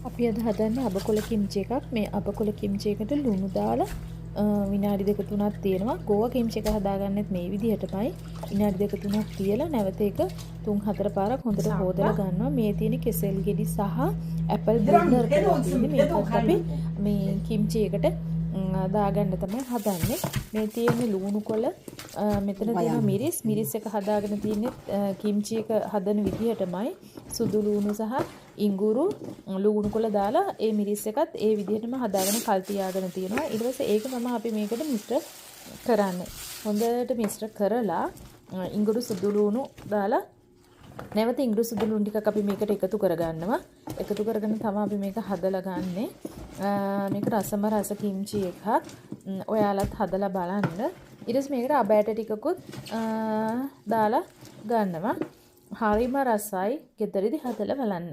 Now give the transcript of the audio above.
අපි අද හදන්නේ අබකොළ කිම්චි එකක්. මේ අබකොළ කිම්චි එකට ලුණු දාලා විනාඩි දෙක තුනක් තියෙනවා. ගෝවා කිම්චි එක හදාගන්නෙත් මේ විදිහටමයි. විනාඩි දෙක තුනක් තියලා නැවත ඒක තුන් හතර පාරක් හොඳට හෝදලා ගන්නවා. මේ තියෙන කෙසෙල් ගෙඩි සහ ඇපල් බ්ලෙන්ඩර් කරලා තියෙන්නේ. මේකත් අපි මේ කිම්චි එකට දාගන්න තමයි හදන්නේ. මේ තියෙන්නේ ලුණු කොළ, මෙතන තියෙනවා මිරිස්. මිරිස් එක හදාගෙන තියෙන්නේ කිම්චි එක හදන විදිහටමයි. සුදු ලුණු සහ ඉඟුරු ලුණු කොළ දාලා ඒ මිරිස් එකත් ඒ විදිහටම හදාගෙන කල් තියාගෙන තියෙනවා. ඊට පස්සේ ඒක තමයි අපි මේකට මිශ්‍ර කරන්නේ. හොඳට මිශ්‍ර කරලා ඉඟුරු සුදු ලුණු දාලා නැවත ඉඟුරු සුදු ලුණු ටිකක් අපි මේකට එකතු කරගන්නවා. එකතු කරගෙන තමයි අපි මේක හදලා ගන්නෙ. මේක රසම රස කිම්චි එකක්. ඔයාලත් හදලා බලන්න. ඊට පස්සේ මේකට අබ ඇට ටිකකුත් දාලා ගන්නවා. හරිම රසයි. ගෙදරදි හදලා බලන්න.